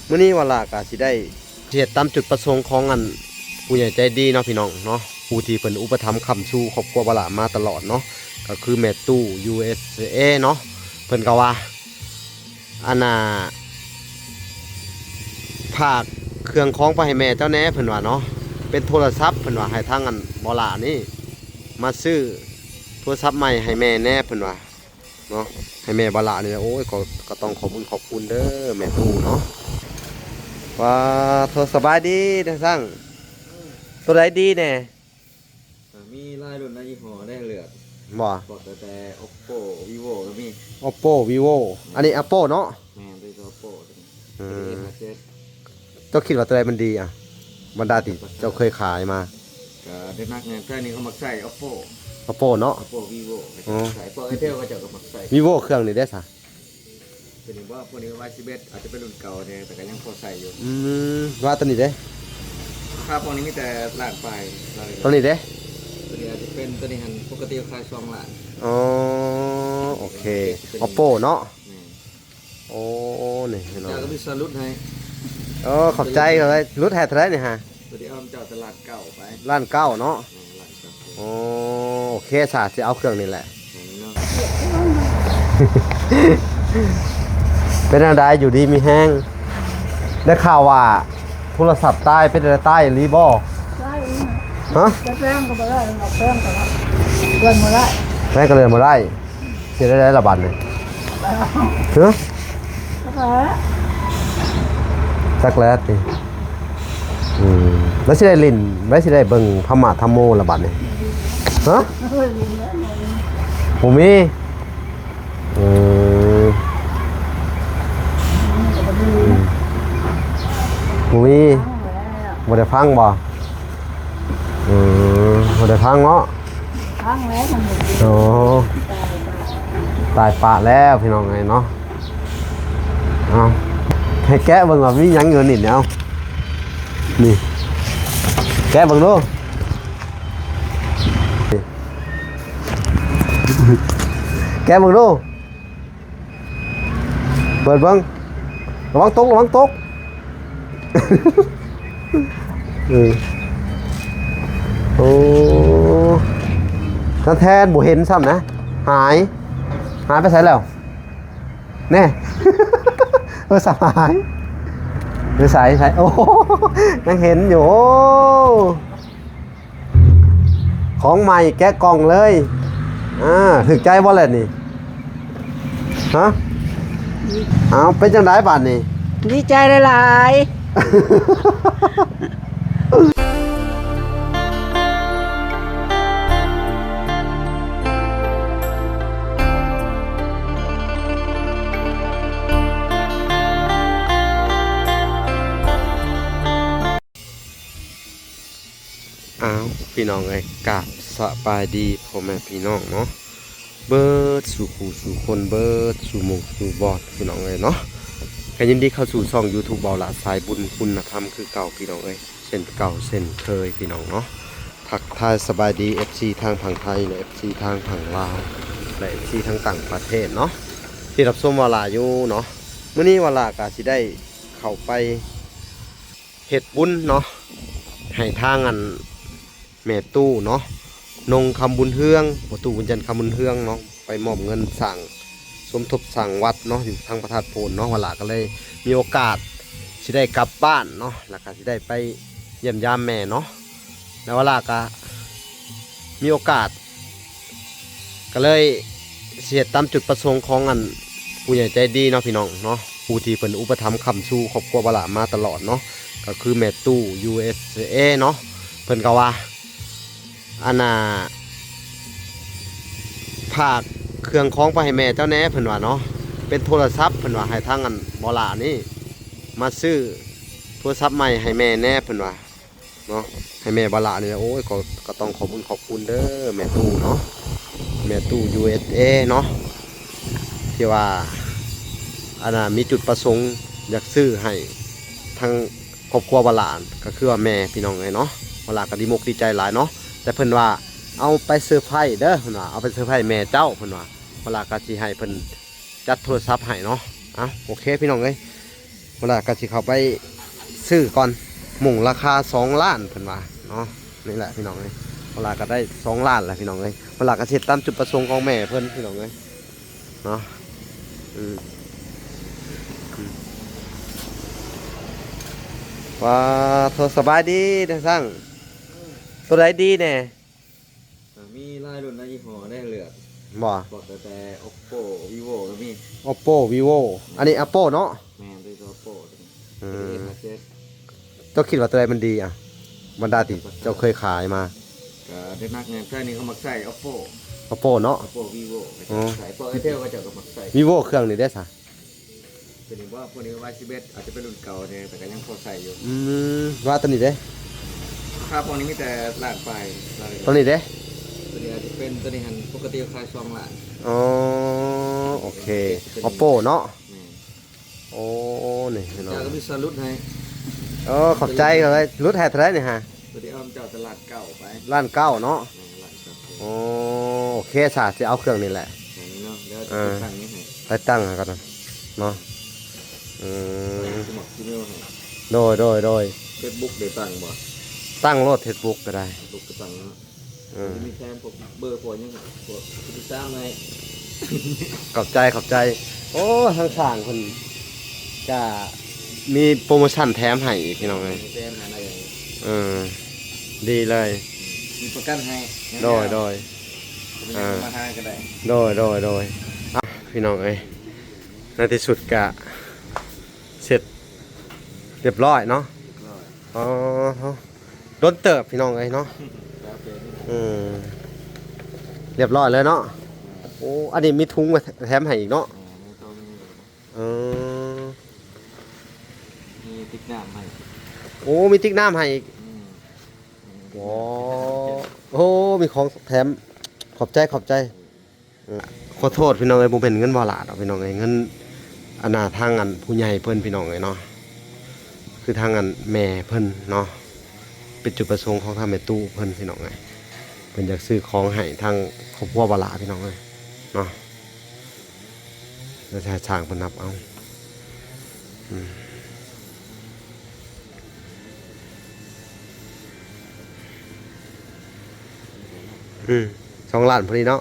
ມື້ນີ້ວາລາກໍຊິໄດ້ເຮັດຕາມຈຸດປະສົງຂອງອັນຜູ້ໃຫຍ່ໃຈດີເນາະພີ່ນ້ອງເນາະ, ຜູ້ທີ່ເພິ່ນອຸປະຖຳຄ້ຳຊູຄອບຄົວວາລາມາຕະຫຼອດເນາະ ກໍຄືແມ່ຕູ້ USA ເນາະ. ເພິ່ນກໍວ່າ ອັນນ່າ ຝາກເຄື່ອງຂອງໄປໃຫ້ແມ່ເຈົ້າແດ່ ເພິ່ນວ່າເນາະ, ເປັນໂທລະສັບ ເພິ່ນວ່າ ໃຫ້ທາງອັນວາລານີ້ມາຊື້ໂທລະສັບໃໝ່ໃຫ້ແມ່ແດ່ ເພິ່ນວ່າ ເນາະ ໃຫ້ແມ່ວາລານີ້ແຫຼະ. ໂອ້ຍ ກໍ ກໍຕ້ອງຂອບຄຸນຂອບຄຸນເດີແມ່ຕູ້ເນາະ. ວ້າໂທ ສະບາຍດີນາຊ່າງ. ໂຕໃດດີແດ່? ກໍມີຫຼາຍລຸ້ນຫຼາຍຍີ່ຫໍ້ໃດ໋ ເລືອກບໍ່? ພວກຕັ້ງແຕ່ Oppo Vivo ກໍມີ. Oppo Vivo ອັນນີ້ Oppo ເນາະ? ແມ່ນ ໂຕນີ້ກໍ Oppo ໂຕນີ້. ອືມ ເຈົ້າຄິດວ່າໂຕໃດມັນດີອະ ບັນດາທີ່ເຈົ້າເຄີຍຂາຍມາ? ກໍໄດ້ນັກແນ່ ແຕ່ນີ້ເຂົາມັກໃຊ້ Oppo Oppo ເນາະ? Oppo Vivo ເຂົາເຈົ້າໃຊ້ ພວກ Itel ເຂົາເຈົ້າກໍມັກໃຊ້. Vivo ເຄື່ອງນີ້ເດ້ຊະ? ໂຕນີ້ບໍ່ ພວກນີ້ Y ສິບເອັດ ອາດຈະເປັນລຸ້ນເກົ່າແດ່ ແຕ່ກໍຍັງພໍໃຊ້ຢູ່. ອືມ ວ່າໂຕນີ້ເດ້? ລາຄາພວກນີ້ມີແຕ່ລ້ານປາຍ. ໂຕນີ້ເດ້? ໂຕນີ້ອາດຈະເປັນ ໂຕນີ້ຫັ້ນປົກກະຕິຂາຍສອງລ້ານ. ອໍ ໂອເຄ Oppo ເນາະ? ແມ່ນ. ໂອ້ ນີ້ພີ່ນ້ອງ ເຈົ້າກໍມີສ່ວນຫຼຸດໃຫ້. ໂອ້ ຂອບໃຈເລີຍ. ຫຼຸດໃຫ້ເທົ່າໃດນີ້ຫາ? ຕົວດຽວເຈົ້າຕະຫຼາດເກົ້າໄປ. ລ້ານເກົ້າເນາະ? ແມ່ນ ລ້ານເກົ້າ. ໂອ້ ໂອເຄຊະ ຊິເອົາເຄື່ອງນີ້ແຫຼະ. ເປັນແນວໃດ ຢູ່ດີມີແຮງ? ໄດ້ຂ່າວວ່າໂທລະສັບຕາຍ ເປັນແນວໃດ ຕາຍອີ່ຫຼີບໍ່? ຕາຍອີ່ຫຼີ. ຮະ? ຈະແປງກໍບໍ່ໄດ້ ອອກແປງກໍໄດ້ ເລື່ອນບໍ່ໄດ້. ແປງກໍເລື່ອນບໍ່ໄດ້. ເຮັດແນວໃດລະບາດນີ້? ຮະ? ຈັກແລ້ວຕິ. ອືມ ແລ້ວຊິໄດ້ຫຼິ້ນ ແລ້ວຊິໄດ້ເບິ່ງທຳມະທຳໂມລະບາດນີ້. ຮະ? ບໍ່ມີ. ອືມ ບໍ່ມີ. ບໍ່ໄດ້ຟັງບໍ່? ອືມ ບໍ່ໄດ້ຟັງເນາະ. ໂອ້ ຕາຍປະແລ້ວພີ່ນ້ອງເອີຍເນາະ. ເອົາ ໃຫ້ແກະເບິ່ງວ່າມີຫຍັງຢູ່ນີ້. ເອົາ ນີ້ ແກະເບິ່ງດູ ແກະເບິ່ງດູ. ເປີດເບິ່ງ ລະວັງຕົກ ລະວັງຕົກ. ເອີ ໂອ້ ທ່ານແທນບໍ່ເຫັນຊ້ຳນະ ຫາຍ ຫາຍໄປໃສແລ້ວ ແນ່. ເອີ ສະຫາຍ ຢູ່ໃສ ໃສ ໂອ້ ຍັງເຫັນຢູ່ ໂອ້. ຂອງໃໝ່ແກະກ່ອງເລີຍ. ອ່າ ຖືກໃຈບໍ່ແຫຼະນີ້? ຮະ? ເອົາ ເປັນຈັ່ງໃດບາດນີ້? ດີໃຈຫຼາຍໆ. ອ້າວ ພີ່ນ້ອງເອີຍ ກາບສະບາຍດີພໍ່ແມ່ພີ່ນ້ອງເນາະ ເບິດສູ່ຄູ່ສູ່ຄົນ ເບິດສູ່ໝູ່ສູ່ບ່ອນ ພີ່ນ້ອງເອີຍເນາະ. ກໍຍິນດີເຂົ້າສູ່ຊ່ອງ YouTube ເບົາຫຼ້າສາຍບຸນຄຸນນະທຳຄືເກົ່າ ພີ່ນ້ອງເອີຍ ເຊັ່ນເກົ່າເຊັ່ນເຄີຍ ພີ່ນ້ອງເນາະ. ທັກທາຍສະບາຍດີ ເອັຟຊີ ທາງຝັ່ງໄທ ແລະ ເອັຟຊີ ທາງຝັ່ງລາວ ແລະ ເອັຟຊີ ທາງຕ່າງປະເທດເນາະ ທີ່ຮັບຊົມວາລາຢູ່ເນາະ. ມື້ນີ້ວາລາກໍຊິໄດ້ເຂົ້າໄປ ເຮັດບຸນເນາະ ໃຫ້ທາງອັນແມ່ຕູ້ເນາະ ນົງຄຳບຸນເຮືອງ ພໍ່ຕູ້ບຸນຈັນຄຳບຸນເຮືອງເນາະ ໄປມອບເງິນສ້າງ ສົມທົບສ້າງວັດເນາະ ຢູ່ທາງພະທາດໂພນເນາະ. ວາລາກໍເລີຍມີໂອກາດຊິໄດ້ກັບບ້ານເນາະ ແລ້ວກໍຊິໄດ້ໄປຢ້ຽມຢາມແມ່ເນາະ. ແລ້ວວາລາກໍມີໂອກາດ ກໍເລີຍຊິເຮັດຕາມຈຸດປະສົງຂອງອັນຜູ້ໃຫຍ່ໃຈດີເນາະ ພີ່ນ້ອງເນາະ, ຜູ້ທີ່ເພິ່ນອຸປະຖຳຄ້ຳຊູຄອບຄົວວາລາມາຕະຫຼອດເນາະ ກໍຄືແມ່ຕູ້ ຢູເອສເອ ເນາະ. ເພິ່ນກໍວ່າ ອັນນ່າ ຝາກເຄື່ອງຂອງໄປໃຫ້ແມ່ເຈົ້າແດ່ ເພິ່ນວ່າເນາະ, ເປັນໂທລະສັບ ເພິ່ນວ່າ ໃຫ້ທາງອັນບໍ່ຫຼ້ານີ້ມາຊື້ໂທລະສັບໃໝ່ໃຫ້ແມ່ແດ່ ເພິ່ນວ່າ ເນາະ ໃຫ້ແມ່ບາລານີ້ແຫຼະ. ໂອ້ຍ ກໍ ກໍຕ້ອງຂອບຄຸນຂອບຄຸນເດີແມ່ຕູ້ເນາະ ແມ່ຕູ້ ຢູເອສເອ ເນາະ ທີ່ວ່າ ອັນນ່າ ມີຈຸດປະສົງຢາກຊື້ໃຫ້ທາງຄອບຄົວບາລາ ກໍຄືວ່າແມ່ ພີ່ນ້ອງເອີຍເນາະ. ບາລາກໍດີມົກດີໃຈຫຼາຍເນາະ ແຕ່ເພິ່ນວ່າ ເອົາໄປເຊີໄພເດີ ເພິ່ນວ່າ ເອົາໄປເຊີໄພແມ່ເຈົ້າ ເພິ່ນວ່າ. ບາລາກໍຊິໃຫ້ເພິ່ນຈັດໂທລະສັບໃຫ້ເນາະ. ເອົາ ໂອເຄ ພີ່ນ້ອງເອີຍ. ເວລາກໍຊິເຂົ້າໄປຊື້ກ່ອນ ມຸ້ງລາຄາສອງລ້ານເພິ່ນວ່າເນາະ. ນີ້ແຫຼະພີ່ນ້ອງເອີຍ ເວລາກໍໄດ້ສອງລ້ານແລ້ວພີ່ນ້ອງເອີຍ. ເວລາກໍຊິເຮັດຕາມຈຸດປະສົງຂອງແມ່ເພິ່ນພີ່ນ້ອງເອີຍເນາະ. ອືມ ອືມ ວ້າໂທ ສະບາຍດີເດ້ຊ່າງ. ໂຕໃດດີແດ່? ກໍມີຫຼາຍລຸ້ນຫຼາຍຍີ່ຫໍ້ໃຫ້ເລືອກ. ບໍ່? ບອກແຕ່ Oppo Vivo ກໍມີ. Oppo Vivo ອັນນີ້ Oppo ເນາະ? ແມ່ນ ໂຕ Oppo ໂຕນີ້. ອືມ ໂຕຄິດວ່າໂຕໃດມັນດີອະ ບັນດາທີ່ເຈົ້າເຄີຍຂາຍມາ? ກໍໄດ້ນັກແມ່ນໃຊ້ນີ້ ເຂົາມັກໃຊ້ Oppo. Oppo ເນາະ? Oppo Vivo ກໍ ອໍ ໃຊ້ ພວກ Itel ເຂົາເຈົ້າກໍມັກໃຊ້. Vivo ເຄື່ອງນີ້ເດ້ຊະ? ໂຕນີ້ບໍ່ ພວກນີ້ Y ສິບເອັດ ອາດຈະເປັນລຸ້ນເກົ່າແດ່ ແຕ່ກໍຍັງພໍໃຊ້ຢູ່. ອືມ ວ່າໂຕນີ້ເດ້? ລາຄາພວກນີ້ມີແຕ່ລ້ານປາຍ. ໂຕນີ້ເດ້? ໂຕນີ້ອາດຈະເປັນ ໂຕນີ້ຫັ້ນ ປົກກະຕິຂາຍສອງລ້ານ. ອໍ ໂອເຄ Oppo ເນາະ? ແມ່ນ. ໂອ້ ນີ້ພີ່ນ້ອງ ເຈົ້າກໍມີສ່ວນຫຼຸດໃຫ້. ໂອ້ ຂອບໃຈເລີຍ. ຫຼຸດໃຫ້ເທົ່າໃດນີ້ຫາ? ໂຕນີ້ອ້ອມເຈົ້າຕະຫຼາດເກົ່າໄປ. ລ້ານເກົ້າເນາະ? ແມ່ນ ລ້ານເກົ້າ. ໂອ້ ໂອເຄຊະ ຊິເອົາເຄື່ອງນີ້ແຫຼະ. ອັນນີ້ເນາະ ດຽວ ເອີ ຕິດຕັ້ງນີ້ໃຫ້ ໄປຕັ້ງໃຫ້ກ່ອນເນາະ. ອືມ ສະໝັກ Gmail ໃຫ້. ໂດຍ ໂດຍ ໂດຍ. Facebook ໄດ້ຕັ້ງບໍ່? ຕັ້ງໂລດ Facebook ກໍໄດ້. Facebook ກໍຕັ້ງເນາະ. ເອີ ມີແຖມພວກເບີພວກຫຍັງ ພວກທີ່ຕາມໃຫ້. ຂອບໃຈ ຂອບໃຈ. ໂອ້ ທາງຂ້າງເພິ່ນກະມີໂປຣໂມຊັນແຖມໃຫ້ອີກ ພີ່ນ້ອງເອີຍ. ມີແຖມໃຫ້. ເອີ ດີເລີຍ. ມີປະກັນໃຫ້. ໂດຍ ໂດຍ. ເປັນຫຍັງ ອ່າ ມາຫາກໍໄດ້. ໂດຍ ໂດຍ ໂດຍ. ອ່ະ ພີ່ນ້ອງເອີຍ ໃນທີ່ສຸດກະເສັດຮຽບຮ້ອຍເນາະ. ຮຽບຮ້ອຍ. ອໍ ດົນເຕີບພີ່ນ້ອງເອີຍເນາະ. ອືມ ຮຽບຮ້ອຍເລີຍເນາະ. ໂອ້ ອັນນີ້ມີທຸງມາແຖມໃຫ້ອີກເນາະ. ເອີ ມີຕິກນ້ຳໃຫ້. ໂອ້ ມີຕິກນ້ຳໃຫ້ອີກ. ອືມ ໂອ້ ໂອ້ ມີຂອງແຖມ. ຂອບໃຈ ຂອບໃຈ. ເອີ ຂໍໂທດພີ່ນ້ອງເອີຍ ບໍ່ແມ່ນເງິນບໍ່ຫຼາດອກພີ່ນ້ອງເອີຍ ເງິນອັນນ່າ ທາງອັນຜູ້ໃຫຍ່ເພິ່ນພີ່ນ້ອງເອີຍເນາະ. ຄືທາງອັນແມ່ເພິ່ນເນາະ ເປັນຈຸດປະສົງຂອງທາງແມ່ຕູ້ເພິ່ນພີ່ນ້ອງເອີຍ ເພິ່ນຢາກຊື້ຂອງໃຫ້ທາງຄອບຄົວບໍ່ຫຼາດພີ່ນ້ອງເອີຍເນາະ. ແລ້ວຖ້າຊ່າງເພິ່ນຮັບເອົາ. ອືມ ອືມ ສອງລ້ານພໍດີເນາະ.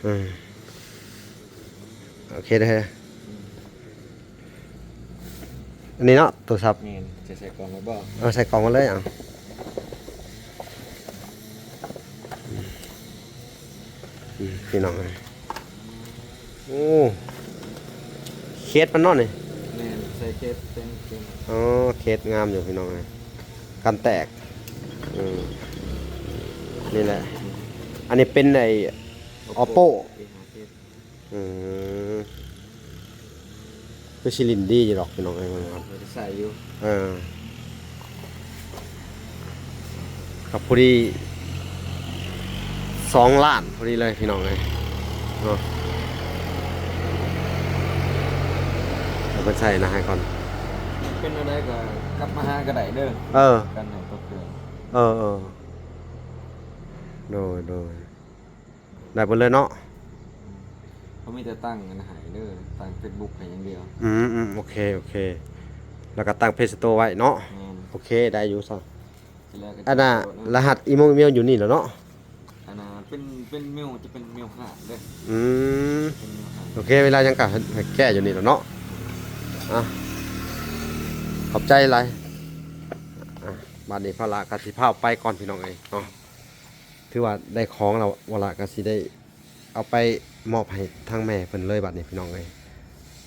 ອືມ ໂອເຄເດີ. ອືມ ອັນນີ້ເນາະ ໂທລະສັບ. ແມ່ນ ຈະໃສ່ກ່ອງໄວ້ບໍ່? ເອົາໃສ່ກ່ອງໄວ້ເລີຍ. ເອົາ ອືມ ພີ່ນ້ອງເອີຍ ໂອ້ ເຄສມັນເນາະນີ້. ແມ່ນ ໃສ່ເຄສເຕັມເຕັມ. ອໍ ເຄສງາມຢູ່ພີ່ນ້ອງເອີຍ ກັນແຕກ. ອືມ ນີ້ແຫຼະ ອັນນີ້ເປັນໄອ້ Oppo. ອືມ ຄືຊິຫຼິ້ນດີຢູ່ດອກພີ່ນ້ອງເອີຍ. ເອີ ໃສ່ຢູ່. ເອີ ກໍພໍດີສອງລ້ານພໍດີເລີຍພີ່ນ້ອງເອີຍເນາະ. ເອົາໄປໃສ່ນະໃຫ້ກ່ອນ. ເປັນແນວໃດກໍກັບມາຫາກໍໄດ້ເດີ. ເອີ ກັນໃຫ້ຕົກເຄື່ອງ. ເອີໆ ໂດຍໆ. ໄດ້ເບິດເລີຍເນາະ. ອືມ ເຂົາມີແຕ່ຕັ້ງອັນໃຫ້ເດີ ຕັ້ງ Facebook ໃຫ້ຢ່າງດຽວ. ອືມໆ ໂອເຄໆ ແລ້ວກໍຕັ້ງ Play Store ໄວ້ເນາະ. ແມ່ນ ໂອເຄ ໄດ້ຢູ່ຊະ. ອັນນ່າ ລະຫັດອີເມວ ອີເມວຢູ່ນີ້ແຫຼະເນາະ. ອັນນ່າ ເປັນ ເປັນເມວ ຈະເປັນເມວຮ້ານເດີ. ອືມ ເປັນເມວຮ້ານ. ໂອເຄ ເວລາຫຍັງກໍໃຫ້ແກ້ຢູ່ນີ້ແຫຼະເນາະ. ອ່ະ ຂອບໃຈຫຼາຍ. ອ່ະ ບາດນີ້ພາລະກໍຊິພາໄປກ່ອນພີ່ນ້ອງເອີຍເນາະ. ຖືວ່າໄດ້ຂອງແລ້ວ ວະລະກະຊິໄດ້ເອົາໄປມອບໃຫ້ທາງແມ່ເພິ່ນເລີຍບາດນີ້ພີ່ນ້ອງເອີຍ.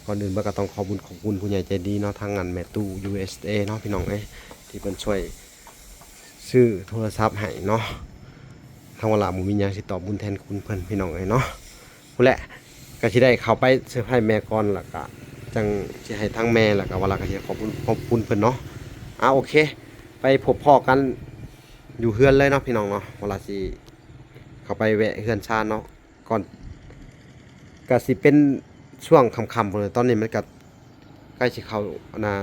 ກ່ອນອື່ນເບິດກໍຕ້ອງຂອບບຸນຂອບຄຸນຜູ້ໃຫຍ່ໃຈດີເນາະ ທາງອັນແມ່ຕູ້ USA ເນາະພີ່ນ້ອງເອີຍ ທີ່ເພິ່ນຊ່ວຍຊື້ໂທລະສັບໃຫ້ເນາະ. ທາງວະລະບໍ່ມີຫຍັງຊິຕອບບຸນແທນຄຸນເພິ່ນພີ່ນ້ອງເອີຍເນາະ. ພຸ້ນແຫຼະ ກະຊິໄດ້ເຂົ້າໄປເຊີໄພແມ່ກ່ອນ ແລ້ວກະຈັ່ງຊິໃຫ້ທາງແມ່ ແລ້ວກະວະລະກະຊິຂອບຄຸນ ຂອບຄຸນເພິ່ນເນາະ. ອ່າ ໂອເຄ ໄປພົບພໍ້ກັນ ຢູ່ເຮືອນເລີຍເນາະພີ່ນ້ອງເນາະ. ເວລາຊິເຂົ້າໄປແວະເຮືອນຊານເນາະ ກ່ອນ ກະຊິເປັນຊ່ວງຄ່ຳໆພຸ້ນແຫຼະ. ຕອນນີ້ມັນກະໃກ້ຊິເຂົ້າ ອັນນ່າ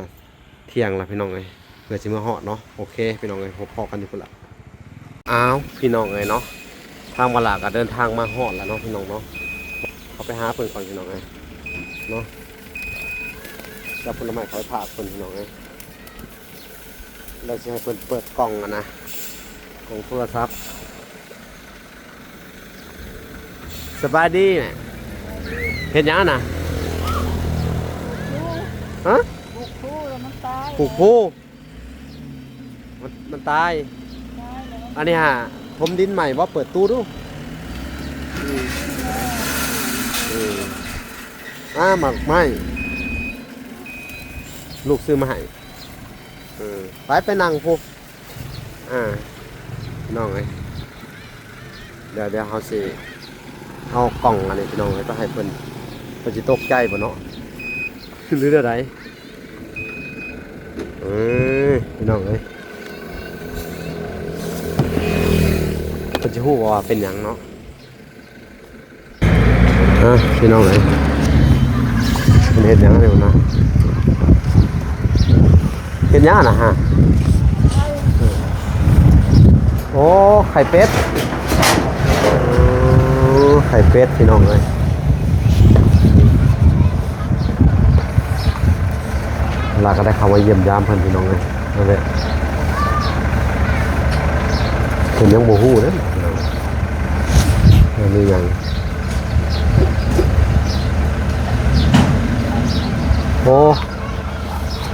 ທ່ຽງລະພີ່ນ້ອງເອີຍ ເພື່ອຊິເມືອຮອດເນາະ. ໂອເຄພີ່ນ້ອງເອີຍ ພົບພໍ້ກັນຢູ່ພຸ້ນລະ. ອ້າວ ພີ່ນ້ອງເອີຍເນາະ ທາງວາລາກະເດີນທາງມາຮອດແລ້ວເນາະພີ່ນ້ອງເນາະ. ເຂົ້າໄປຫາເພິ່ນກ່ອນພີ່ນ້ອງເອີຍເນາະ. ກັບຜົນໄມ້ເຂົາໄປຝາກເພິ່ນ ພີ່ນ້ອງເອີຍ. ແລ້ວຊິໃຫ້ເພິ່ນເປີດກ່ອງຫັ້ນນະ ຂອງໂທລະສັບ. ສະບາຍດີແມ່. ເຮັດຫຍັງນະ? ຮະ? ປູກພູແລ້ວມັນຕາຍ. ປູກພູ? ມັນ ມັນຕາຍ. ຕາຍແລ້ວ. ອັນນີ້ຫາຖົມດິນໃໝ່ບໍ່? ເປີດຕູ້ດູ. ອືມ ເອີ ອາ ໝາກໄມ້ ລູກຊື້ມາໃຫ້. ເອີ ໄປ ໄປນັ່ງພຸ້ນ. ອ່າ ພີ່ນ້ອງເອີຍ ດຽວ ດຽວເຮົາຊິເອົາກ່ອງອັນນີ້ ພີ່ນ້ອງເອີຍ ໄປໃຫ້ເພິ່ນ. ເພິ່ນຊິຕົກໃຈບໍ່ເນາະ ຫຼືແນວໃດ? ເອີ ພີ່ນ້ອງເອີຍ ເພິ່ນຊິຮູ້ບໍ່ວ່າເປັນຫຍັງເນາະ? ອ່ະ ພີ່ນ້ອງເອີຍ ເພິ່ນເຮັດຫຍັງຢູ່ນະ? ເຮັດຫຍັງນະຮະ? ໂອ້ ໄຂ່ເປັດ. ໂອ້ ໄຂ່ເປັດ ພີ່ນ້ອງເອີຍ. ລາວກໍໄດ້ເຂົ້າມາຢ້ຽມຢາມເພິ່ນ ພີ່ນ້ອງເອີຍ. ນັ້ນແຫຼະ ເພິ່ນຍັງບໍ່ຮູ້ເດ້ ວ່າມີຫຍັງ. ໂອ້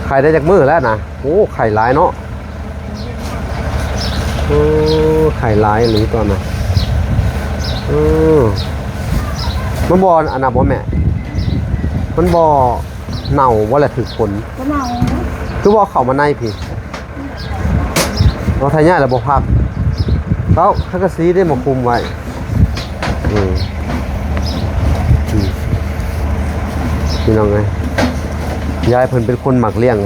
ໄຂ່ໄດ້ຈັກມື້ແລ້ວນະ? ໂອ້ ໄຂ່ຫຼາຍເນາະ. ໂອ້ ໄຂ່ຫຼາຍອີ່ຫຼີຕອນນະ. ເອີ ມັນບໍ່ອັນນັ້ນບໍ່ແມ່? ມັນບໍ່ເນົ່າບໍ່ ແລ້ວຖືກຝົນ? ບໍ່ເນົ່າ. ຄືບໍ່ເຂົ້າມາໃນພີ້? ເອົາໄທຍ້າຍແລ້ວບໍ່ພັກ. ເອົາ ຄັງກະສີເດ້ມາຄຸມໄວ້. ອືມ ອືມ ພີ່ນ້ອງເອີຍ ຍາຍເພິ່ນເປັນຄົນມັກລ້ຽງ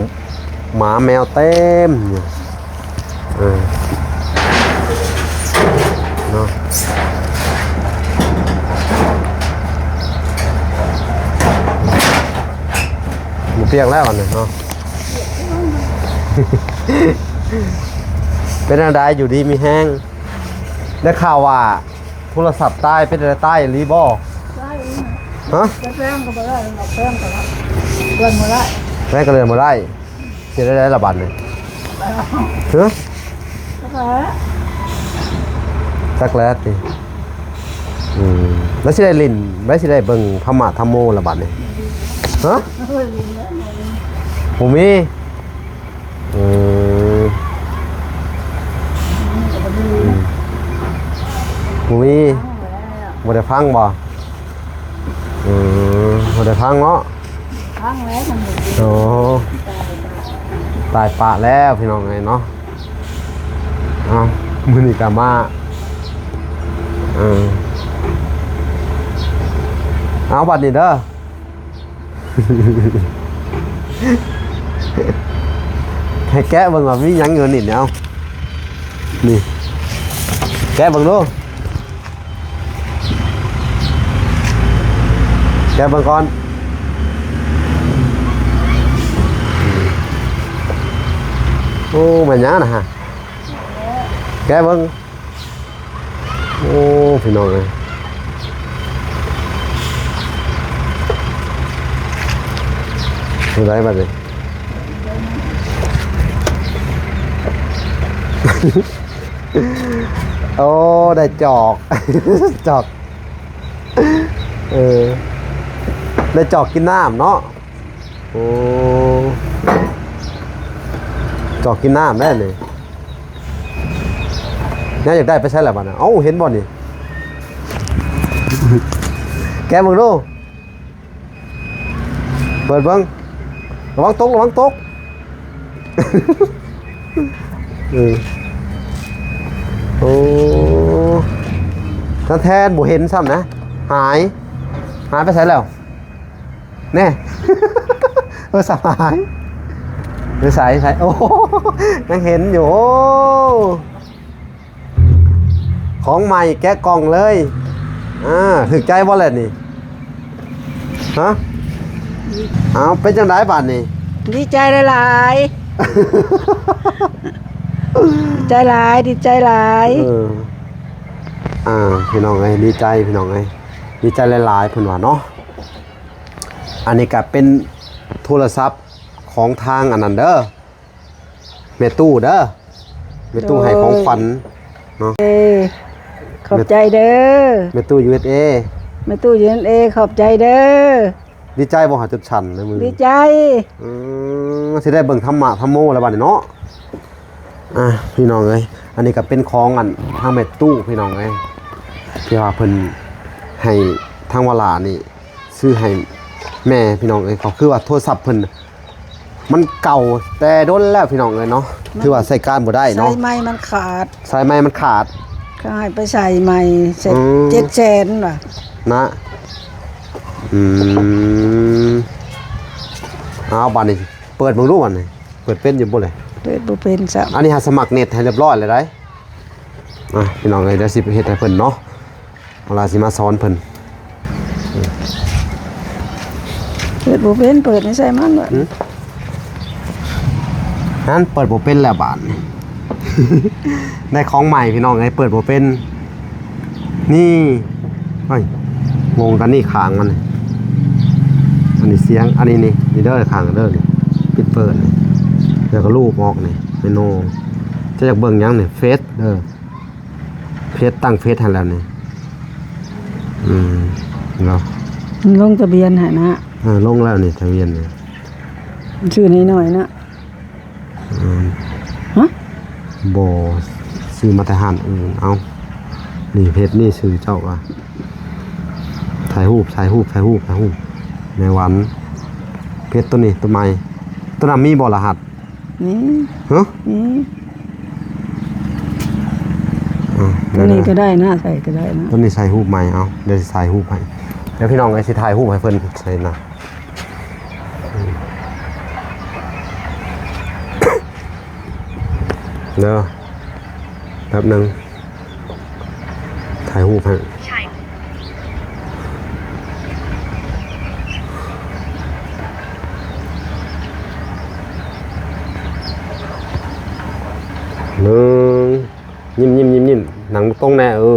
ໝາແມວເຕັມຢູ່ ເອີ ເນາະ. ບໍ່ປຽກແລ້ວອັນນີ້ເນາະ. ເປັນແນວໃດ ຢູ່ດີມີແຮງ? ໄດ້ຂ່າວວ່າ ໂທລະສັບຕາຍ ເປັນຈັ່ງໃດ ຕາຍອີ່ຫຼີບໍ່? ຕາຍອີ່ຫຼີ. ຮະ? ໄປແປງກໍບໍ່ໄດ້ ແປງກໍເຄື່ອນບໍ່ໄດ້ ແປງກໍເລື່ອນບໍ່ໄດ້. ເຮັດໄດ້ລະບັດນີ້? ຮະ? ຈັກແລ້ວຕິ. ອືມ ແລ້ວຊິໄດ້ຫຼິ້ນ ແລ້ວຊິໄດ້ເບິ່ງທຳມະທຳໂມລະບັດນີ້? ຮະ? ບໍ່ມີ. ອືມ ອືມ ບໍ່ມີ. ບໍ່ໄດ້ຟັງບໍ່? ອືມ ບໍ່ໄດ້ຟັງເນາະ. ພັງແລ້ວມັນ ໂອ້ ຕາຍປະແລ້ວ ພີ່ນ້ອງເອີຍເນາະ. ເອົ້າ ມື້ນີ້ກໍມາ ເອີ ເອົາ ບັດນີ້ເດີ ໃຫ້ແກະເບິ່ງວ່າມີຫຍັງຢູ່ນີ້. ເອົາ ນີ້ ແກະເບິ່ງດູ. ແກະເບິ່ງກ່ອນ. ໂອ້ ແມ່ນຫຍັງນະຮະ? ແກະເບິ່ງ. ໂອ້ ພີ່ນ້ອງເອີຍ ເຮັດໄດ້ບັດນີ້. ໂອ້ ໄດ້ຈອກ ຈອກ ເອີ ໄດ້ຈອກກິນນ້ຳເນາະ. ໂອ້ ຈອກກິນນ້ຳໄດ້ນີ້. ຍາຍຢາກໄດ້ໄປໃສລະບັດນະ? ເອົ້າ ເຫັນບໍ່ນີ້? ແກະເບິ່ງດູ. ເປີດເບິ່ງ ລະວັງຕົກ ລະວັງຕົກ. ເອີ ໂອ້ ທ່ານແທນບໍ່ເຫັນຊ້ຳນະ ຫາຍ ຫາຍໄປໃສແລ້ວ ແນ່. ເອີ ສະຫາຍ ຢູ່ໃສ ໃສ? ໂອ້ ຍັງເຫັນຢູ່. ໂອ້ ຂອງໃໝ່ແກະກ່ອງເລີຍ. ອ່າ ຖືກໃຈບໍ່ແລ້ວນີ້? ຮະ? ເອົາ ເປັນຈັ່ງໃດບາດນີ້? ດີໃຈຫຼາຍໆ ດີໃຈຫຼາຍ ດີໃຈຫຼາຍ. ເອີ ອ່າ ພີ່ນ້ອງເອີຍ ດີໃຈ ພີ່ນ້ອງເອີຍ ດີໃຈຫຼາຍໆ ເພິ່ນວ່າເນາະ. ອັນນີ້ກະເປັນໂທລະສັບ ຂອງທາງອັນນັ້ນເດີ ແມ່ຕູ້ເດີ ແມ່ຕູ້ໃຫ້ຂອງຂວັນເນາະ. ເອີ ຂອບໃຈເດີ ແມ່ຕູ້ ຢູເອສເອ ແມ່ຕູ້ ຢູເອສເອ ຂອບໃຈເດີ. ດີໃຈບໍ່ຫາຈົນສັ່ນເລີຍມື້ນີ້? ດີໃຈ. ອືມ ຊິໄດ້ເບິ່ງທຳມະທຳໂມແລ້ວບັດນີ້ເນາະ. ອ່າ ພີ່ນ້ອງເອີຍ ອັນນີ້ກໍເປັນຂອງອັນທາງແມ່ຕູ້ ພີ່ນ້ອງເອີຍ ທີ່ວ່າເພິ່ນໃຫ້ທາງວາລານີ້ຊື້ໃຫ້ແມ່ ພີ່ນ້ອງເອີຍ. ກໍຄືວ່າໂທລະສັບເພິ່ນ ມັນເກົ່າແຕ່ດົນແລ້ວ ພີ່ນ້ອງເອີຍເນາະ ມັນ ຖືວ່າໃຊ້ການບໍ່ໄດ້ເນາະ ສາຍໄມ້ມັນຂາດ ສາຍໄມ້ມັນຂາດ. ເຂົາໃຫ້ໄປໃສ່ໃໝ່ ເຈັດ ອືມ ເຈັດແສນວ່ານະ. ອືມ ເອົາ ບາດນີ້ເປີດເບິ່ງດູ ບາດນີ້ເປີດເປັນຢູ່ບໍ່ເລີຍ? ເປີດບໍ່ເປັນຊ້ຳ. ອັນນີ້ຫາສະໝັກເນັດໃຫ້ຮຽບຮ້ອຍແລ້ວໃດ໋. ອ່ະ ພີ່ນ້ອງເອີຍ ດຽວຊິເຮັດໃຫ້ເພິ່ນເນາະ ເວລາຊິມາສອນເພິ່ນ. ເປີດບໍ່ເປັນ ເປີດໃນໃສ່ມັນວະ. ຫືມ? ນັ້ນເປີດບໍ່ເປັນແລ້ວບາດນີ້ ໄດ້ຂອງໃໝ່ ພີ່ນ້ອງເອີຍ ເປີດບໍ່ເປັນ. ນີ້ ເຮີ້ຍ ງົງກັນນີ້ ຂ້າງມັນນີ້ ອັນນີ້ສຽງ ອັນນີ້ນີ້ ນີ້ເດີ ຂ້າງເດີ ນີ້ ປິດເປີດນີ້ ແລ້ວກໍລູບອອກນີ້ ເມນູ. ເຈົ້າຢາກເບິ່ງຫຍັງນີ້? ເຟສເດີ ເຟສ ຕັ້ງເຟສໃຫ້ແລ້ວນີ້. ອືມ ເນາະ ລົງທະບຽນໃຫ້ນະ. ເອີ ລົງແລ້ວນີ້ ທະບຽນນີ້. ຊື່ນ້ອຍໆນະ. ອືມ ຮະ? ບໍ່ ຊື້ມາແຕ່ຮ້ານອື່ນ. ເອົ້າ ນີ້ເຟສນີ້ ຊື່ເຈົ້າວ່າ ຖ່າຍຮູບ ຖ່າຍຮູບ ຖ່າຍຮູບ ຖ່າຍຮູບ. ແມ່ຫວັນ ເຟສໂຕນີ້ ໂຕໃໝ່ ໂຕນັ້ນມີບໍ່ລະຫັດ? ມີ. ຮະ? ມີ. ອ່າ ໂຕນີ້ກໍໄດ້ນະ ໃສ່ກໍໄດ້ນະ ໂຕນີ້ໃສ່ຮູບໃໝ່. ເອົາ ດຽວຊິຖ່າຍຮູບໃຫ້ ດຽວພີ່ນ້ອງເອີຍ ຊິຖ່າຍຮູບໃຫ້ເພິ່ນໃສ່ນະ. ເດີ ແປັບໜຶ່ງ ຖ່າຍຮູບໃຫ້. ໜຶ່ງ ຍິ້ມໆໆໆ ນັ່ງຕົງແດ່. ເອີ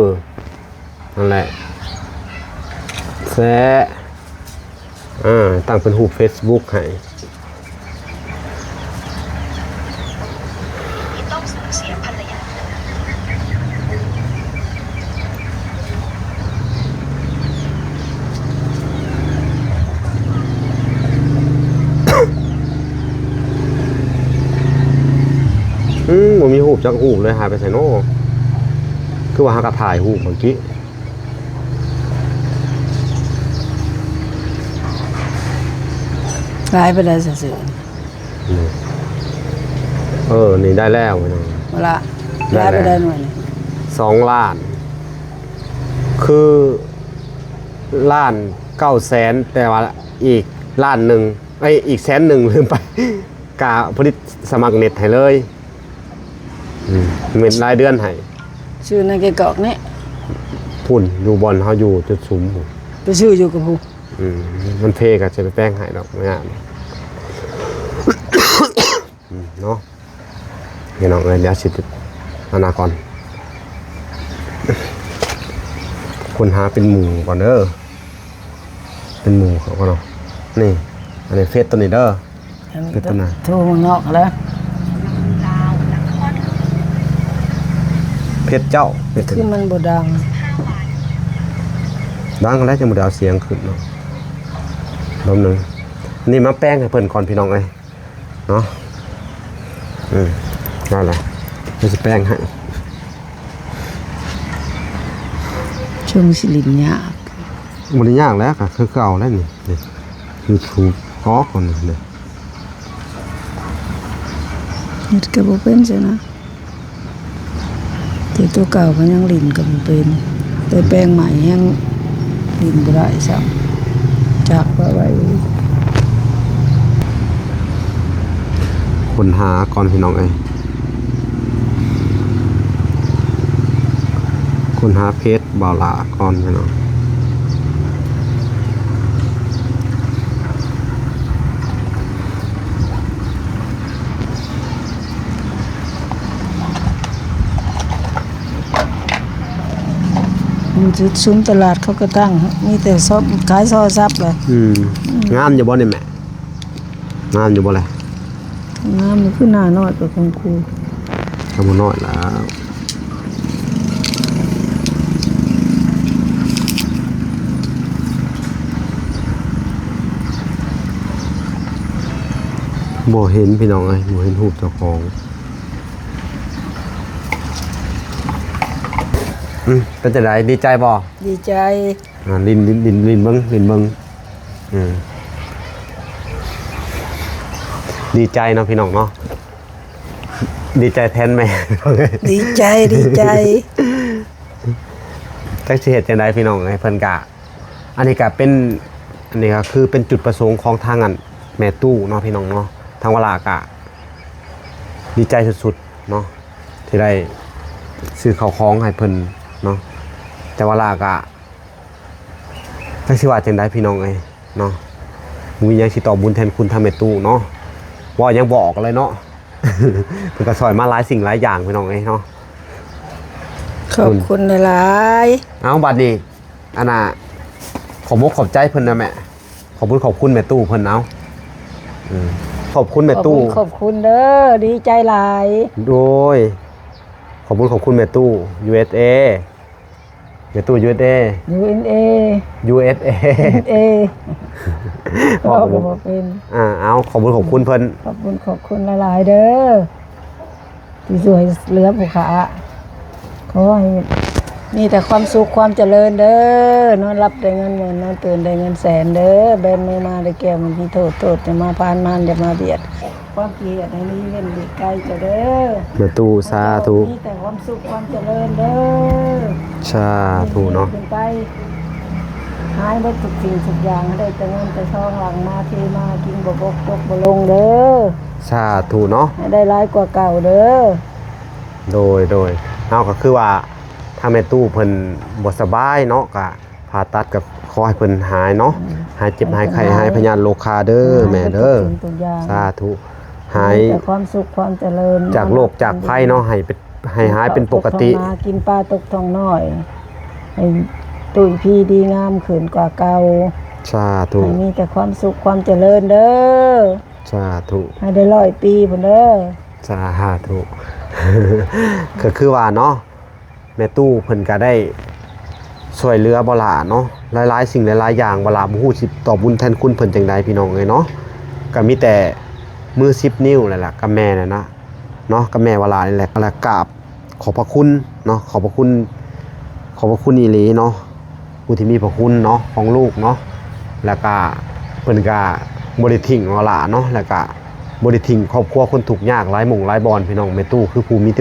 ນັ້ນແຫຼະ ແຊະ ອ່າ ຕັ້ງເປັນຮູບເຟສບຸກໃຫ້. ອືມ ບໍ່ມີຮູບຈັກຮູບເລີຍ ຫາຍໄປໃສເນາະ? ຄືວ່າຫາກະຖ່າຍຮູບເມື່ອກີ້. ຫຼາຍປານໃດຊະຊື່? ນີ້ ເອີ ນີ້ໄດ້ແລ້ວພີ່ນ້ອງ ເອົາລະ ໄດ້ແລ້ວ ຫຼາຍປານໃດໜ່ວຍນີ້? ສອງລ້ານ ຄືລ້ານເກົ້າແສນ ແຕ່ວ່າອີກລ້ານໜຶ່ງ ເອີຍ ອີກແສນໜຶ່ງ ລືມໄປ ກະຜະລິດສະໝັກເນັດໃຫ້ເລີຍ. ອືມ ເມັດລາຍເດືອນໃຫ້ ຊື້ໃນກະກອກນີ້ ພຸ້ນ ຢູ່ບ່ອນເຮົາຢູ່ຈຸດສຸມພຸ້ນ ໄປຊື້ຢູ່ກັບຜູ້. ອືມ ມັນເພກໍຈະໄປແປງໃຫ້ດອກ ບໍ່ຍາກ. ອືມ ເນາະ ພີ່ນ້ອງເອີຍ ດຽວຊິອັນນະກ່ອນ ຄົ້ນຫາເປັນໝູ່ກ່ອນເດີ ເປັນໝູ່ເຂົາກ່ອນເນາະ. ນີ້ ອັນນີ້ເຟສໂຕນີ້ເດີ. ເປັນຕາໜ້າ ໂທເມືອງນອກແລ້ວ ເພຈເຈົ້າ ເພຈ ຄືມັນບໍ່ດັງ ດັງແລ້ວ ຈັ່ງບໍ່ໄດ້ເອົາສຽງຂຶ້ນເນາະ. ລອບໜຶ່ງ ນີ້ມາແປງໃຫ້ເພິ່ນກ່ອນ ພີ່ນ້ອງເອີຍເນາະ. ອືມ ນັ້ນແຫຼະ ດຽວຊິແປງໃຫ້. ຊ່ວງຊິຫຼິ້ນຍາກ ບໍ່ໄດ້ຍາກແລ້ວ ກໍຄືເກົ່າແລ້ວນີ້ ນີ້ ຢູທູບ ອອກກ່ອນນີ້ ເຮັດກໍບໍ່ເປັນຊັ້ນນະ ແຕ່ຕົວເກົ່າກໍຍັງຫຼິ້ນກໍບໍ່ເປັນ ແຕ່ແປງໃໝ່ແຮງຫຼິ້ນບໍ່ໄດ້ຊ້ຳ ຈັກວ່າໄວ ຄົ້ນຫາກ່ອນ ພີ່ນ້ອງເອີຍ. ຄົ້ນຫາເພຈບ່າວຫຼ້າກ່ອນພີ່ນ້ອງ. ຢູ່ຈຸດຊຸມຕະຫຼາດເຂົາກໍຕັ້ງ ມີແຕ່ຊອບ ຂາຍໂທລະສັບແຫຼະ. ອືມ ອືມ ງາມຢູ່ບໍ່ນີ້ແມ່? ງາມຢູ່ບໍ່ແລະ? ງາມ ຄືໜ້ານ້ອຍກວ່າຂອງກູ. ກໍບໍ່ນ້ອຍແລ້ວ. ບໍ່ເຫັນພີ່ນ້ອງເອີຍ ບໍ່ເຫັນຮູບເຈົ້າຂອງ. ອືມ ເປັນຈັ່ງໃດ ດີໃຈບໍ່? ດີໃຈ. ອ່າ ຫຼິ້ນ ຫຼິ້ນ ຫຼິ້ນ ຫຼິ້ນເບິ່ງ ຫຼິ້ນເບິ່ງ. ເອີ ດີໃຈເນາະພີ່ນ້ອງເນາະ ດີໃຈແທນແມ່. ດີໃຈ ດີໃຈ. ຈັກຊິເຮັດຈັ່ງໃດພີ່ນ້ອງເອີຍ ເພິ່ນກະ ອັນນີ້ກະເປັນ ອັນນີ້ກະຄືເປັນຈຸດປະສົງຂອງທາງອັນແມ່ຕູ້ເນາະພີ່ນ້ອງເນາະ. ທາງວາລາກະດີໃຈສຸດໆເນາະ ທີ່ໄດ້ຊື້ເຂົ້າຂອງໃຫ້ເພິ່ນເນາະ ແຕ່ວາລາກະ ຈັກຊິວ່າຈັ່ງໃດພີ່ນ້ອງເອີຍເນາະ ບໍ່ມີຫຍັງຊິຕອບບຸນແທນຄຸນທາງແມ່ຕູ້ເນາະ ເວົ້າຫຍັງບໍ່ອອກເລີຍເນາະ. ເພິ່ນກໍຊ່ອຍມາຫຼາຍສິ່ງຫຼາຍຢ່າງພີ່ນ້ອງເອີຍເນາະ ຂອບຄຸນຫຼາຍໆ. ເອົາ ບັດນີ້ ອັນນ່າ ຂອບອົກຂອບໃຈເພິ່ນນະແມ່ ຂອບບຸນຂອບຄຸນແມ່ຕູ້ເພິ່ນ. ເອົາ ອືມ ຂອບຄຸນແມ່ຕູ້ ຂອບຄຸນ ຂອບຄຸນເດີ ດີໃຈຫຼາຍ. ໂດຍ ຂອບບຸນຂອບຄຸນແມ່ຕູ້ ຢູເອສເອ ແມ່ຕູ້ ຢູເອສເອ ຢູເອັນເອ ຢູເອສເອ ເອັນເອ ເວົ້າກໍບໍ່ເປັນ. ອ່າ ເອົາ ຂອບບຸນຂອບຄຸນເພິ່ນ ຂອບບຸນຂອບຄຸນຫຼາຍໆເດີ ທີ່ຊ່ວຍເຫຼືອຜູ້ຂ້າ. ຂໍໃຫ້ມີແຕ່ຄວາມສຸກຄວາມຈະເລີນເດີ ນອນຫຼັບໄດ້ເງິນໝື່ນ ນອນຕື່ນໄດ້ເງິນແສນເດີ ແບນມືມາໄດ້ແກ້ວບໍ່ມີໂທດ ໂທດຢ່າມາຜ່ານ ມານຢ່າມາບຽດ ຄວາມຂີ້ຫຽດໃຫ້ມີເວັ້ນຫຼີກໄກເຈົ້າເດີ ແມ່ຕູ້. ສາທຸ ມີແຕ່ຄວາມສຸກຄວາມຈະເລີນເດີ ສາທຸເນາະ ຂຶ້ນໄປ ຫາຍເບິດທຸກສິ່ງທຸກຢ່າງ ໃຫ້ໄດ້ແຕ່ເງິນແຕ່ທອງ ຫຼັ່ງມາເທມາ ກິນບໍ່ບົກ ຕົກບໍ່ລົງເດີ ສາທຸເນາະ ໃຫ້ໄດ້ຫຼາຍກວ່າເກົ່າເດີ. ໂດຍ ໂດຍ ເຮົາກໍຄືວ່າ ທາງແມ່ຕູ້ເພິ່ນບໍ່ສະບາຍເນາະ ກະຜ່າຕັດ ກໍຂໍໃຫ້ເພິ່ນຫາຍເນາະ ອືມ ຫາຍເຈັບຫາຍໄຂ້ ໃຫ້ເພິ່ນ ຫາຍພະຍາດໂລຄາເດີແມ່ເດີ ທຸກສິ່ງທຸກຢ່າງ ສາທຸ ໃຫ້ມີແຕ່ຄວາມສຸກຄວາມຈະເລີນ ຈາກໂລກຈາກໄພເນາະ ໃຫ້ເປັນ ໃຫ້ຫາຍເປັນປົກກະຕິ ກິນປາຕົກທ້ອງນ້ອຍ ໃຫ້ຕຸ້ຍພີດີງາມຂຶ້ນກວ່າເກົ່າ ສາທຸ ໃຫ້ມີແຕ່ຄວາມສຸກຄວາມຈະເລີນເດີ ສາທຸ ໃຫ້ໄດ້ຮ້ອຍປີພຸ້ນເດີ ສາທຸ. ກໍຄືວ່າເນາະ ແມ່ຕູ້ເພິ່ນກໍໄດ້ຊ່ວຍເຫຼືອວາລາເນາະ ຫຼາຍໆສິ່ງຫຼາຍໆຢ່າງ ວາລາບໍ່ຮູ້ຊິຕອບບຸນແທນຄຸນເພິ່ນຈັ່ງໃດພີ່ນ້ອງເອີຍເນາະ ກໍມີແຕ່ມືສິບນິ້ວແຫຼະ ກັບແມ່ນັ້ນນະເນາະ ກັບແມ່ວາລານີ້ແຫຼະ ແລະກາບຂອບພະຄຸນເນາະ ຂອບພະຄຸນ ຂອບພະຄຸນອີ່ຫຼີເນາະ ຜູ້ທີ່ມີພະຄຸນເນາະ ຂອງລູກເນາະ ແລ້ວກະເພິ່ນກະບໍ່ໄດ້ຖິ້ມວາລາເນາະ ແລ້ວກະບໍ່ໄດ້ຖິ້ມຄອບຄົວຄົນທຸກຍາກຫຼາຍໝ່ອງຫຼາຍບ່ອນ ພີ່ນ້ອງ. ແມ່ຕູ້ຄືຜູ້ມີ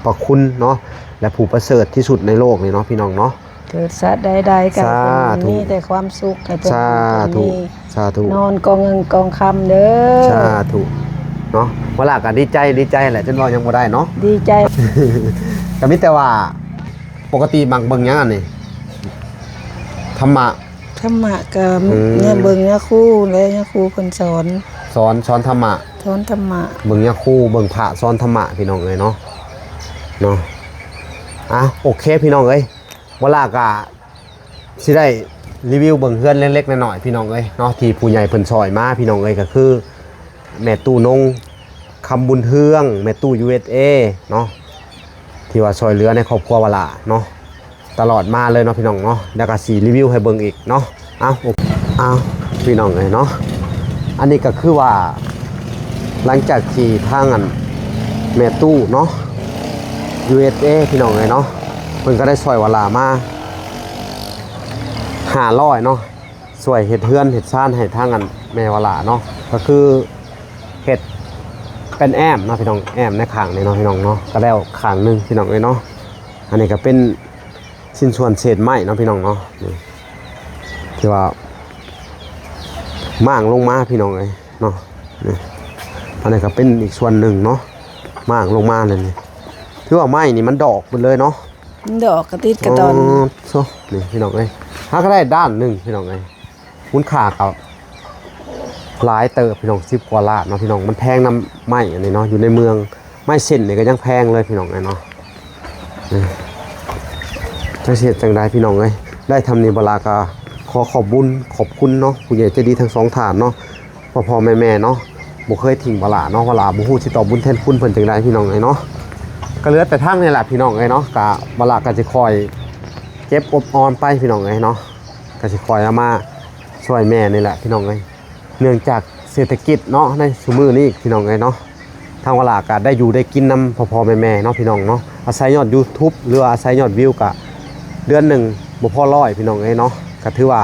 ພະຄຸນເນາະ ແລະຜູ້ປະເສີດທີ່ສຸດໃນໂລກນີ້ເນາະ ພີ່ນ້ອງເນາະ. ເກີດຊາດໃດໆກໍ ສາທຸ ມີແຕ່ຄວາມສຸກໃຫ້ເພິ່ນ ສາທຸ ມີ ສາທຸ ນອນກອງເງິນກອງຄຳເດີ ສາທຸເນາະ. ວາລາກໍດີໃຈ ດີໃຈແຫຼະ ຈົນເວົ້າຫຍັງບໍ່ໄດ້ເນາະ ດີໃຈ. ກໍມີແຕ່ວ່າ ປົກກະຕິມັກເບິ່ງຫຍັງອັນນີ້? ທຳມະ ທຳມະກໍ ອືມ ເບິ່ງຍາຄູແລະ ຍາຄູເພິ່ນສອນ ສອນ ສອນທຳມະ ສອນທຳມະ ເບິ່ງຍາຄູ ເບິ່ງພະສອນທຳມະ ພີ່ນ້ອງເອີຍເນາະ ເນາະ. ອ່ະ ໂອເຄ ພີ່ນ້ອງເອີຍ ວາລາກະຊິໄດ້ຣີວິວເບິ່ງເຮືອນເລັກໆນ້ອຍໆ ພີ່ນ້ອງເອີຍເນາະ ທີ່ຜູ້ໃຫຍ່ເພິ່ນຊ່ອຍມາ ພີ່ນ້ອງເອີຍ ກໍຄື ແມ່ຕູ້ນົງ ຄຳບຸນເຮືອງ ແມ່ຕູ້ ຢູເອສເອ ເນາະ ທີ່ວ່າຊ່ວຍເຫຼືອໃນຄອບຄົວວາລາເນາະ ຕະຫຼອດມາເລີຍເນາະ ພີ່ນ້ອງເນາະ. ແລ້ວກໍຊິຣີວິວໃຫ້ເບິ່ງອີກເນາະ. ເອົາ ເອົາ ພີ່ນ້ອງເອີຍເນາະ ອັນນີ້ກໍຄືວ່າ ຫຼັງຈາກທີ່ທາງອັນແມ່ຕູ້ເນາະ ຢູເອສເອ ພີ່ນ້ອງເອີຍເນາະ ເພິ່ນກໍໄດ້ຊ່ວຍວາລາມາຫ້າຮ້ອຍເນາະ ຊ່ວຍເຮັດເຮືອນເຮັດຊານໃຫ້ທາງອັນແມ່ວາລາເນາະ ກໍຄືເຮັດເປັນແອ້ມເນາະ ພີ່ນ້ອງ ແອ້ມໃນຂ້າງນີ້ເນາະ ພີ່ນ້ອງເນາະ ກໍແລ້ວຂ້າງໜຶ່ງ ພີ່ນ້ອງເອີຍເນາະ. ອັນນີ້ກໍເປັນຊິ້ນສ່ວນເສດໄມ້ເນາະ ພີ່ນ້ອງເນາະ ນີ້ ທີ່ວ່າມ້າງລົງມາ ພີ່ນ້ອງເອີຍເນາະ ນີ້ ອັນນີ້ກໍເປັນອີກສ່ວນໜຶ່ງເນາະ ມ້າງລົງມາແລ້ວນີ້ ຖືວ່າໄມ້ນີ້ມັນດອກເບິດເລີຍເນາະ ມັນດອກກະຕິດກະດອນ ອໍ ໂທ້ ນີ້ ພີ່ນ້ອງເອີຍ ຫາກໍໄດ້ດ້ານໜຶ່ງ ພີ່ນ້ອງເອີຍ. ມູນຄ່າກໍຫຼາຍເຕີບ ພີ່ນ້ອງ ສິບກວ່າລ້ານເນາະ ພີ່ນ້ອງ. ມັນແພງນຳໄມ້ອັນນີ້ເນາະ ຢູ່ໃນເມືອງ ໄມ້ເສັ້ນນີ້ກໍຍັງແພງເລີຍ ພີ່ນ້ອງເອີຍເນາະ. ເອີ ຈັກຊິເຮັດຈັ່ງໃດ ພີ່ນ້ອງເອີຍ ໄດ້ທຳນີ້ ວາລາກໍຂໍຂອບບຸນຂອບຄຸນເນາະ ຜູ້ໃຫຍ່ໃຈດີທັງສອງທ່ານເນາະ ພໍ່ໆແມ່ໆເນາະ ບໍ່ເຄີຍຖິ້ມວາລາເນາະ ວາລາບໍ່ຮູ້ຊິຕອບບຸນແທນຄຸນເພິ່ນຈັ່ງໃດພີ່ນ້ອງເອີຍເນາະ. ກໍເຫຼືອແຕ່ທັງນີ້ແຫຼະພີ່ນ້ອງເອີຍເນາະ ກໍວາລາກໍຊິຄອຍເກັບອົບອອມໄປພີ່ນ້ອງເອີຍເນາະ ກໍຊິຄອຍເອົາມາຊ່ວຍແມ່ນີ້ແຫຼະພີ່ນ້ອງເອີຍ. ເນື່ອງຈາກເສດຖະກິດເນາະ ໃນຊຸມື້ນີ້ພີ່ນ້ອງເອີຍເນາະ ທາງວາລາກໍໄດ້ຢູ່ໄດ້ກິນນຳພໍ່ໆແມ່ໆເນາະພີ່ນ້ອງເນາະ ອາໄສຍອດຢູທູບ ຫຼືວ່າອາໄສຍອດວິວ ກໍເດືອນໜຶ່ງບໍ່ພໍຮ້ອຍພີ່ນ້ອງເອີຍເນາະ ກໍຖືວ່າ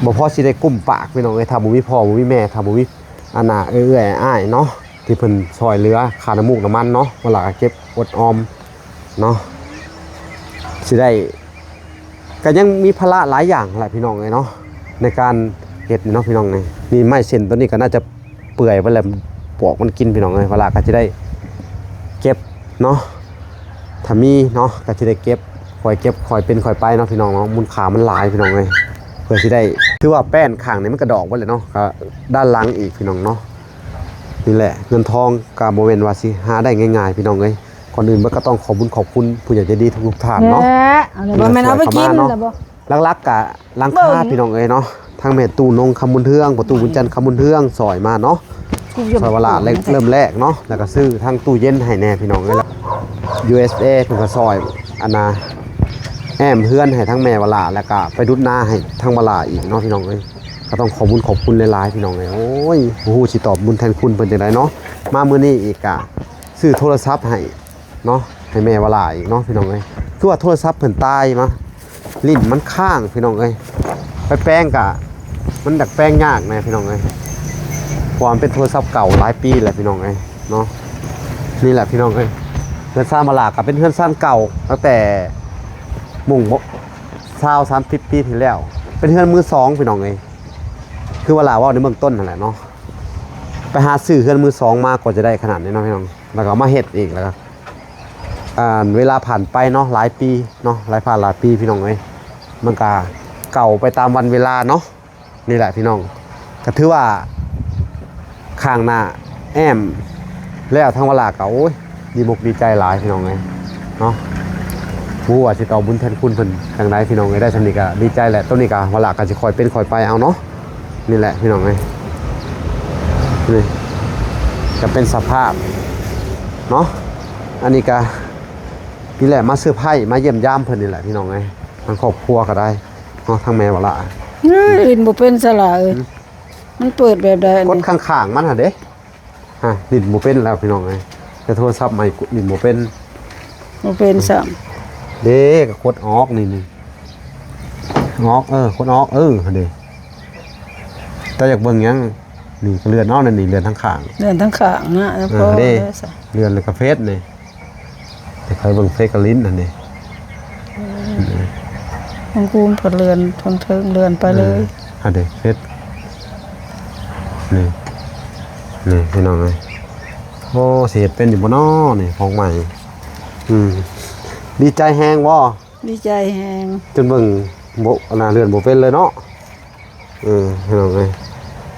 ບໍ່ພໍຊິໄດ້ກຸ້ມປາກພີ່ນ້ອງເອີຍ ຖ້າບໍ່ມີພໍ່ບໍ່ມີແມ່ ຖ້າບໍ່ມີ ອັນນ່າ ເອື້ອຍໆອ້າຍໆເນາະ ທີ່ເພິ່ນຊ່ອຍເຫຼືອຄ່ານ້ຳມູກນ້ຳມັນເນາະ ວາລາກໍເກັບອົດອອມເນາະ ຊິໄດ້ ກໍຍັງມີພາລະຫຼາຍຢ່າງແຫຼະພີ່ນ້ອງເອີຍເນາະ ໃນການເຮັດນີ້ເນາະພີ່ນ້ອງເອີຍ. ນີ້ໄມ້ເສັ້ນຕົວນີ້ກໍໜ້າຈະເປື່ອຍໄປແລ້ວ ປວກມັນກິນພີ່ນ້ອງເອີຍ ວາລາກໍຊິໄດ້ເກັບເນາະ ຖ້າມີເນາະ ກໍຊິໄດ້ເກັບ ຄ່ອຍເກັບຄ່ອຍເປັນຄ່ອຍໄປເນາະພີ່ນ້ອງເນາະ ມູນຄ່າມັນຫຼາຍພີ່ນ້ອງເອີຍ ເພື່ອຊິໄດ້ ຖືວ່າແປ້ນຂ້າງນີ້ມັນກະດອກເບິດແລ້ວເນາະ ກໍດ້ານຫຼັງອີກພີ່ນ້ອງເນາະ. ນີ້ແຫຼະ ເງິນທອງກໍບໍ່ແມ່ນວ່າຊິຫາໄດ້ງ່າຍໆພີ່ນ້ອງເອີຍ. ກ່ອນອື່ນເບິດກໍຕ້ອງຂອບບຸນຂອບຄຸນຜູ້ໃຫຍ່ໃຈດີທຸກໆທ່ານເນາະ ແຫຼະ ອັນນີ້ບໍ່ແມ່ນເອົາໄປກິນແລ້ວບໍ່ ຫຼັກໆກະຫຼັງຄາ ເບິ່ງ ພີ່ນ້ອງເອີຍເນາະ ທັງແມ່ຕູ້ນົງຄຳບຸນເຮືອງ ພໍ່ຕູ້ບຸນຈັນຄຳບຸນເຮືອງ ຊ່ອຍມາເນາະ ຊ່ອຍວາລາເລີ່ມແລກເນາະ ແລ້ວກໍຊື້ທັງຕູ້ເຢັນໃຫ້ແດ່ພີ່ນ້ອງເອີຍ ຢູເອສເອ ເພິ່ນກໍຊ່ອຍອັນນ່າ ແອ້ມເຮືອນໃຫ້ທັງແມ່ວາລາ ແລ້ວກໍໄປດຸດນາໃຫ້ທັງວາລາອີກເນາະພີ່ນ້ອງເອີຍ. ກໍຕ້ອງຂອບບຸນຂອບຄຸນຫຼາຍໆພີ່ນ້ອງເອີຍ ໂອ້ຍ ບໍ່ຮູ້ຊິຕອບບຸນແທນຄຸນເພິ່ນຈັ່ງໃດເນາະ. ມາມື້ນີ້ອີກກະຊື້ໂທລະສັບໃຫ້ເນາະ ໃຫ້ແມ່ວາລາອີກເນາະພີ່ນ້ອງເອີຍ ຄືວ່າໂທລະສັບເພິ່ນຕາຍມາ ຫຼິ້ນມັນຄ້າງພີ່ນ້ອງເອີຍ ໄປແປງກະ ມັນຢາກແປງຍາກແດ່ພີ່ນ້ອງເອີຍ ເພາະວ່າມັນເປັນໂທລະສັບເກົ່າຫຼາຍປີແລ້ວພີ່ນ້ອງເອີຍເນາະ. ນີ້ແຫຼະພີ່ນ້ອງເອີຍ ເຮືອນຊານວາລາກໍເປັນເຮືອນຊານເກົ່າຕັ້ງແຕ່ມຸ້ງ ຊາວ ສາມສິບປີທີ່ແລ້ວ ເປັນເຮືອນມືສອງພີ່ນ້ອງເອີຍ ຄືວາລາເວົ້າໃນເບື້ອງຕົ້ນຫັ້ນແຫຼະເນາະ ໄປຫາຊື້ເຮືອນມືສອງມາກໍຈະໄດ້ຂະໜາດນີ້ເນາະພີ່ນ້ອງ ແລ້ວກໍເອົາມາເຮັດອີກ ແລ້ວກໍ ອ່າ ເວລາຜ່ານໄປເນາະ ຫຼາຍປີເນາະ ຫຼາຍຜ່ານຫຼາຍປີພີ່ນ້ອງເອີຍ ມັນກະເກົ່າໄປຕາມວັນເວລາເນາະ. ນີ້ແຫຼະພີ່ນ້ອງ ກໍຖືວ່າຂ້າງໜ້າແອ້ມແລ້ວ ທາງວາລາກໍ ໂອ້ຍ ດີອົກດີໃຈຫຼາຍພີ່ນ້ອງເອີຍເນາະ ບໍ່ຮູ້ວ່າຊິຕອບບຸນແທນຄຸນເພິ່ນຈັ່ງໃດພີ່ນ້ອງເອີຍ ໄດ້ສ່ຳນີ້ກໍດີໃຈແຫຼະ. ໂຕນີ້ກໍວາລາກໍຊິຄ່ອຍເປັນຄ່ອຍໄປເອົາເນາະ. ນີ້ແຫຼະພີ່ນ້ອງເອີຍ ນີ້ກໍເປັນສະພາບເນາະ ອັນນີ້ກໍ ນີ້ແຫຼະ ມາເຊີໄພ ມາຢ້ຽມຢາມເພິ່ນນີ້ແຫຼະພີ່ນ້ອງເອີຍ ທາງຄອບຄົວກໍໄດ້ເນາະ ທາງແມ່ວາລາ ເອີຍ ຫຼິ້ນບໍ່ເປັນສະຫຼາເອີຍ ຫືມ ມັນເປີດແບບໃດອັນນີ້ ກົດຂ້າງໆມັນຫັ້ນເດ້ ຮະ ຫຼິ້ນບໍ່ເປັນແລ້ວພີ່ນ້ອງເອີຍ ແຕ່ໂທລະສັບໃໝ່ຫຼິ້ນບໍ່ເປັນ ບໍ່ເປັນຊ້ຳ ເດ້ ກໍກົດອອກນີ້ ນີ້ ອອກ ເອີ ກົດອອກ ເອີ ຫັ້ນເດ້ ເຈົ້າຢາກເບິ່ງຫຍັງ ນີ້ກໍເລື່ອນເອົາ ນີ້ເລື່ອນທາງຂ້າງ ເລື່ອນທາງຂ້າງນະ ເອີ ເດ້ ເລື່ອນແລ້ວກໍເຟສນີ້ ໄປເບິ່ງເຟສກະລິນຫັ້ນເດ້ ອືມ ທາງຄູນເພິ່ນເລື່ອນທາງເທິງ ເລື່ອນໄປເລີຍ ເອີ ຫັ້ນເດ້ ເຟສ ນີ້ ນີ້ພີ່ນ້ອງເອີຍ ໂອ້ ຊິເຮັດເປັນຢູ່ບໍ່ນໍນີ້ ຂອງໃໝ່ ອືມ ດີໃຈແຮງບໍ່? ດີໃຈແຮງ ຈົນເບິ່ງບໍ່ ອັນນ່າ ເລື່ອນບໍ່ເປັນເລີຍເນາະ. ເອີ ພີ່ນ້ອງເອີຍ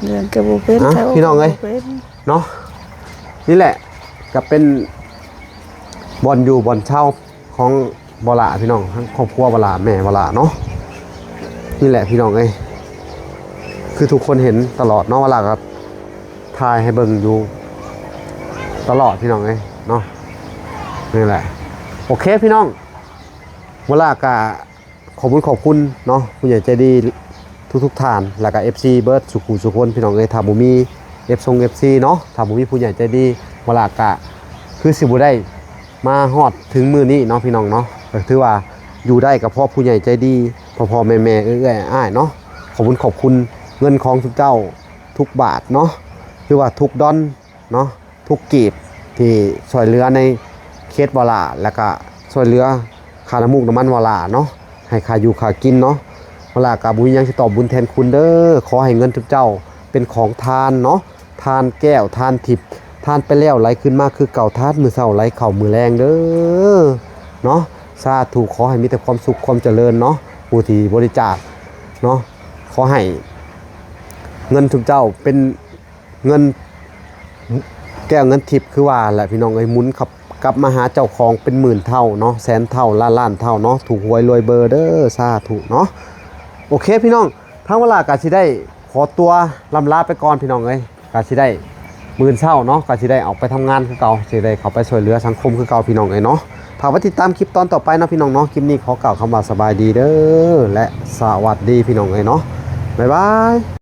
ເລື່ອນກໍບໍ່ເປັນ ພີ່ນ້ອງເອີຍ ເນາະ ນີ້ແຫຼະ ກໍເປັນບ່ອນຢູ່ບ່ອນເຊົາຂອງວາລາ ພີ່ນ້ອງ ທັງຄອບຄົວວາລາ ແມ່ວາລາເນາະ. ນີ້ແຫຼະພີ່ນ້ອງເອີຍ ຄືທຸກຄົນເຫັນຕະຫຼອດເນາະ ວາລາກໍຖ່າຍໃຫ້ເບິ່ງຢູ່ຕະຫຼອດ ພີ່ນ້ອງເອີຍເນາະ. ນີ້ແຫຼະ ໂອເຄພີ່ນ້ອງ ວາລາກະ ຂອບຄຸນຂອບຄຸນເນາະ ຜູ້ໃຫຍ່ໃຈດີທຸກໆທ່ານ ແລ້ວກະເອັຟຊີເບິດສູ່ຄູ່ສູ່ຄົນ ພີ່ນ້ອງເອີຍ. ຖ້າບໍ່ມີເອັຟຊົງເອັຟຊີເນາະ ຖ້າບໍ່ມີຜູ້ໃຫຍ່ໃຈດີ ວາລາກະຄືຊິບໍ່ໄດ້ມາຮອດເຖິງມື້ນີ້ເນາະ ພີ່ນ້ອງເນາະ. ກໍຖືວ່າຢູ່ໄດ້ກໍເພາະຜູ້ໃຫຍ່ໃຈດີ ພໍ່ໆແມ່ໆ ເອື້ອຍໆອ້າຍໆເນາະ. ຂອບຄຸນຂອບຄຸນເງິນຂອງຊຸມເຈົ້າທຸກບາດເນາະ ຫຼືວ່າທຸກດອນເນາະ ທຸກກີບທີ່ຊ່ວຍເຫຼືອໃນເຂດວາລາ ແລ້ວກະຊ່ວຍເຫຼືອຄ່ານ້ຳມູກນ້ຳມັນວາລາເນາະ ໃຫ້ຄ່າຢູ່ຄ່າກິນເນາະ. ວາລາກະບໍ່ມີຫຍັງຊິຕອບບຸນແທນຄຸນເດີ. ຂໍໃຫ້ເງິນທຸກເຈົ້າເປັນຂອງທານເນາະ ທານແກ້ວ ທານທິບ ທານໄປແລ້ວໄຫຼຄືນມາຄືເກົ່າ ທານມື້ເຊົ້າໄຫຼເຂົ້າມື້ແລງເດີເນາະ. ສາທຸ ຂໍໃຫ້ມີແຕ່ຄວາມສຸກຄວາມຈະເລີນເນາະ ຜູ້ທີ່ບໍລິຈາກເນາະ. ຂໍໃຫ້ເງິນທຸກເຈົ້າເປັນ ເງິນແກ້ວເງິນທິບ ຄືວ່າແຫຼະ ພີ່ນ້ອງເອີຍ ໝູນກັບ ກັບມາຫາເຈົ້າຂອງເປັນໝື່ນເທົ່າເນາະ ແສນເທົ່າ ລ້ານລ້ານເທົ່າເນາະ ຖືກຫວຍລວຍເບີເດີ ສາທຸເນາະ. ໂອເຄພີ່ນ້ອງ ທາງວາລາກະຊິໄດ້ຂໍຕົວລ່ຳລາໄປກ່ອນ ພີ່ນ້ອງເອີຍ. ກໍຊິໄດ້ ມື້ເຊົ້າເນາະ ກໍຊິໄດ້ອອກໄປທຳງານຄືເກົ່າ ຊິໄດ້ເຂົ້າໄປຊ່ວຍເຫຼືອສັງຄົມຄືເກົ່າ ພີ່ນ້ອງເອີຍເນາະ. ຝາກໄວ້ຕິດຕາມຄລິບຕອນຕໍ່ໄປເນາະ ພີ່ນ້ອງເນາະ. ຄລິບນີ້ຂໍກ່າວຄຳວ່າສະບາຍດີເດີ ແລະ ສະຫວັດດີ ພີ່ນ້ອງເອີຍເນາະ. ບາຍບາຍ.